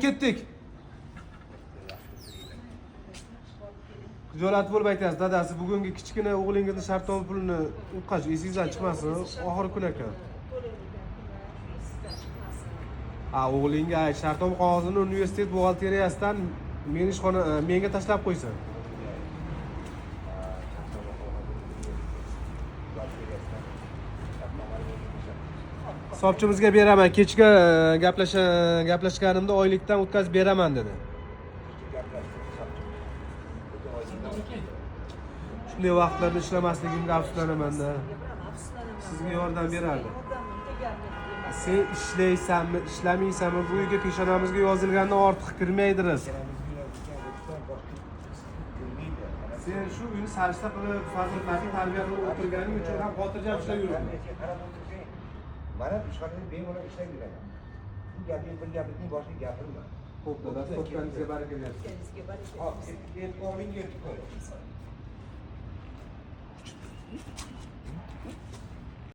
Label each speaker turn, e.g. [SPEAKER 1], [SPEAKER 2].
[SPEAKER 1] Ketdik. Xijolat bo'lib aytasiz, dadasi, bugungi kichkina o'g'lingizni shartnoma pulini o'tkazish esingizdan chiqmasin, oxirgi kun ekan.
[SPEAKER 2] To'laydigan kuni shu esingizdan chiqmasin.
[SPEAKER 1] Ha, o'g'lingga ayt, shartnoma qog'ozini universitet buxgalteriyasidan meni ishxona menga tashlab qo'ysin. Hisobchimizga beraman, kechga gaplashganimda oylikdan o'tkazib beraman dedi. Shunday vaqtlarda ishlamasligimga afsuslanamanda.
[SPEAKER 2] Ham afsuslanaman.
[SPEAKER 1] Sizga yordam berardi.
[SPEAKER 2] Yordamim tegardi demasam.
[SPEAKER 1] Sen ishlaysanmi, ishlamaysanmi, bu uyga peshonamizga yozilgandan ortiq kirmaydi rizq. Sen shu uyni sarishta qilib, farzandlarni tarbiya qilib o'tirganing uchun ham xotirjam ishlab yuribsan.
[SPEAKER 3] Qarab o'tirsang, mana ishxonada bemalol ishlab yuraman. Bu gaping bir gapingning boshiga gapirma.
[SPEAKER 1] Xo'p, dadasi, topganingizga baraka bersin.
[SPEAKER 2] Topganingizga baraka
[SPEAKER 3] Hop,
[SPEAKER 2] bersin.
[SPEAKER 3] ketib qo'ying, yetib qo'y.